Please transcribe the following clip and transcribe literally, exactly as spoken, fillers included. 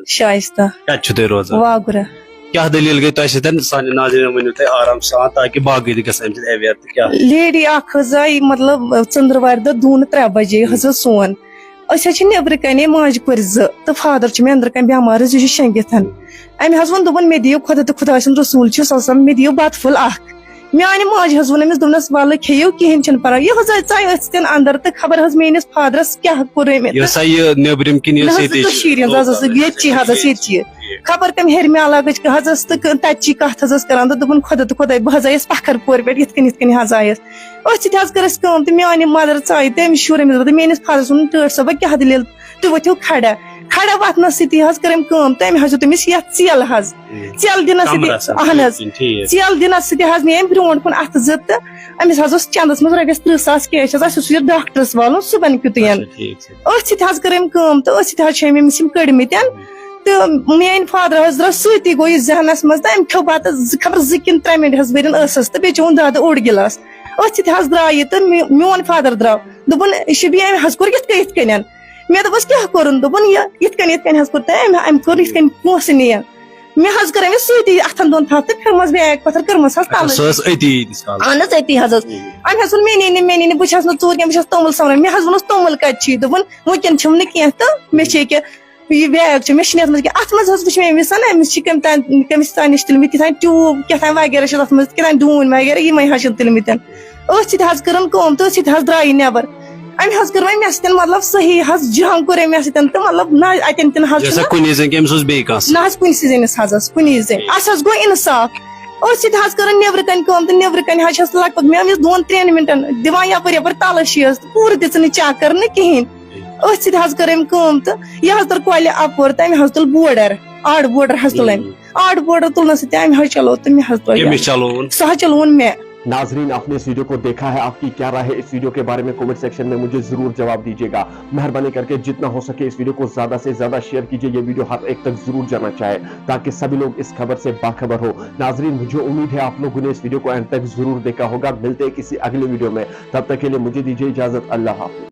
شایستہ۔ کتہِ چھِو تُہۍ روزان؟ واگرہ۔ کیٛاہ دٔلیٖل گٔے تۄہہِ سۭتۍ؟ سانٮ۪ن ناظریٖنن ؤنِو تُہۍ آرام سان، تاکہِ باقٕے تہِ گژھن اَمہِ سۭتۍ aware تہٕ کیٛاہ۔ لیڈی اکھ حظ آیہِ، مطلب، ژٔنٛدٕروارِ دۄہ دوٗنہٕ ترٛےٚ بجے حظ ٲس سون۔ أسۍ حظ چھِ نیٚبرٕ کنے ماجہِ کورِ زٕ تہٕ فادر چھُ مےٚ أنٛدرٕ کَنہِ بٮ۪مار حظ، یہِ چھُ شۄنٛگِتھ۔ أمۍ حظ ووٚن، دوٚپُن، مےٚ دِیِو خۄدا تہٕ خۄداے سُنٛد رسوٗل چھُ صلی اللہ علیہ وسلم، مےٚ دِیِو بَتہٕ پھوٚل اکھ۔ میانہِ ماجہِ حظ ووٚن أمِس، دوٚپنَس، وَلہٕ کھیٚیِو، کِہیٖنۍ چھُنہٕ پَرواے۔ یہِ حظ آیہِ ژَیہِ أتھۍ سۭتۍ اَندَر تہٕ خبر حظ میٲنِس فادرَس کیٛاہ کوٚر أمۍ۔ یۄس سا یہِ نیٚبرِم کِنۍ نہ یۄس حظ، ییٚتہِ چھِ؟ کٔشیٖرِ ہِنٛز حظ ٲسٕکھ، ییٚتہِ چی حظ ٲس ییٚتہِ چی۔ خبر کَمہِ ہیٚرمہِ علاقٕچ حظ ٲس تہٕ تَتہِ چی کَتھ حظ ٲس کَران تہٕ دوٚپُن، خۄدا تہٕ خۄداے، بہٕ حظ آیَس پَکھر پورِ پٮ۪ٹھ، یِتھ کٔنۍ یِتھ کٔنۍ حظ آیَس۔ أتھۍ سۭتۍ حظ کٔر اَسہِ کٲم تہٕ میٛانہِ مَدر ژایہِ تہٕ أمِس شُر أمِس دوٚپ، میٛٲنِس فادرَس ووٚنُن، ٹٲٹھۍ صٲبہ، کیٛاہ دٔلیٖل، تُہۍ ؤتھِو کھڑا۔ کھڑا وَتھنَس سۭتی حظ کٔر أمۍ کٲم تہٕ أمۍ حظ دیُت أمِس یَتھ ژیل حظ۔ ژیل دِنَس سۭتۍ، کمرس، اَہَن حظ، ٹھیٖک۔ ژیل دِنَس سۭتۍ حظ نِیہِ أمۍ برونٛٹھ کُن اَتھٕ زٕ تہٕ أمِس حظ اوس چَندَس منٛز رۄپیَس تٕرٛہ ساس cash حظ، اَسہِ اوس یہِ ڈاکٹرَس والُن صُبحن کیُتھُے۔ اچھا، ٹھیٖک چھُ۔ أتھۍ سۭتۍ حظ کٔر أمۍ کٲم تہٕ أتھۍ سۭتۍ حظ چھِ أمۍ أمِس یِم کٔڑمٕتۍ۔ تہٕ میٲنۍ فادر حظ درٛاو سۭتی، گوٚو یہِ ذہنس منٛز تہٕ أمۍ کھیوٚو بَتہٕ زٕ، خبر زٕ کِنہٕ ترٛےٚ مِنٹ حظ بٔرِن ٲسس تہٕ بیٚیہِ چوٚوُن دۄدٕ اوٚڑ گِلاس۔ أتھۍ سۭتۍ حظ درٛاو یہِ تہٕ می- میون فادر درٛاو، دوٚپُن، یہِ چھُ بیٚیہِ أمۍ حظ کوٚر یِتھ کٔنۍ یِتھ کٔنٮ۪ن۔ مےٚ دوٚپُس، کیٛاہ کوٚرُن؟ دوٚپُن، یہِ یِتھ کٔنۍ یِتھ کٔنۍ حظ کوٚر تہٕ أمۍ أمۍ کوٚر یِتھ کٔنۍ پونٛسہٕ نِیَن۔ مےٚ حظ کٔر أمِس سۭتی اَتھن دۄن تھپھ تہٕ پھِرمَس بیگ پَتھر، کٔرمَس حظ تَلہٕ۔ سۄ ٲس أتی ییٖتِس کالس۔ اہن حظ، أتی حظ ٲس۔ أمۍ حظ ووٚن، مے نِنہِ، مے نِنہِ، بہٕ چھَس نہٕ ژوٗر کینٛہہ، بہٕ چھَس توٚمُل سۄمبران۔ مےٚ حظ ووٚنُس، توٚمُل کَتہِ چھی؟ دوٚپُن، وٕنکٮ۪ن چھُم نہٕ کینٛہہ تہٕ مےٚ چھِ ییٚکیٛاہ یہِ بیگ چھُ، مےٚ چھُنہٕ یَتھ منٛز کینٛہہ۔ اَتھ منٛز حظ وٕچھ مےٚ أمِس، أمِس چھِ کَمہِ تام، کٔمِس تام نِش تُلمٕتۍ کیٛاہ تام ٹیوٗب، کیٛاہ تام وغیرہ چھِ تَتھ منٛز، کیٛاہ تام ڈوٗنۍ وغیرہ، یِمَے حظ چھِن تُلمٕتۍ۔ أتھۍ سۭتۍ حظ کٔرٕن کٲم تہٕ أتھۍ سۭتۍ حظ درٛاو یہِ نٮ۪بر۔ أمۍ حظ کٔر وۄنۍ مےٚ سۭتۍ مطلب صحیح حظ جنٛگ کوٚر أمۍ مےٚ سۭتۍ تہٕ مطلب نہ اَتٮ۪ن تہِ نہ حظ یۄس سا چھُنہٕ۔ کُنی زٔنۍ کہِ أمِس اوس بیٚیہِ کانٛہہ سۭتۍ؟ نہ حظ کُنہِ سٕے زٔنِس حظ ٲس، کُنی زٔنۍ۔ اَسہِ حظ گوٚو اِنصاف۔ أتھۍ سۭتۍ حظ کٔرٕن نیٚبرٕ کَنۍ کٲم تہٕ نیٚبرٕ کَنۍ حظ چھَس لگ بگ مےٚ أمِس دۄن ترٛٮ۪ن مِنٹَن دِوان یَپٲرۍ یَپٲرۍ تَلَس چھِ یَس تہٕ پوٗرٕ دِژٕن نہٕ چَکر نہٕ کِہیٖنۍ۔ أتھۍ سۭتۍ حظ کٔر أمۍ کٲم تہٕ یہِ حظ تٔر کۄلہِ اَپور تہٕ أمۍ حظ تُل بورڈَر، آڑ بورڈَر حظ تُل أمۍ۔ آڑ بورڈَر تُلنَس سۭتۍ أمۍ حظ چلو تہٕ مےٚ حظ ترٛٲو کٔمِس یَلہٕ۔ چلووُن؟ سُہ حظ چلووُن مےٚ۔ नाजरीन, आपने इस वीडियो को देखा है, आपकी क्या राय है इस वीडियो के बारे में कमेंट सेक्शन में मुझे जरूर जवाब दीजिएगा। मेहरबानी करके जितना हो सके इस वीडियो को ज्यादा से ज्यादा शेयर कीजिए। ये वीडियो हर एक तक जरूर जाना चाहे ताकि सभी लोग इस खबर से बाखबर हो। नाजरीन, मुझे उम्मीद है आप लोगों ने इस वीडियो को एंड तक जरूर देखा होगा। मिलते हैं किसी अगले वीडियो में, तब तक के लिए मुझे दीजिए इजाजत। अल्लाह हाफिज।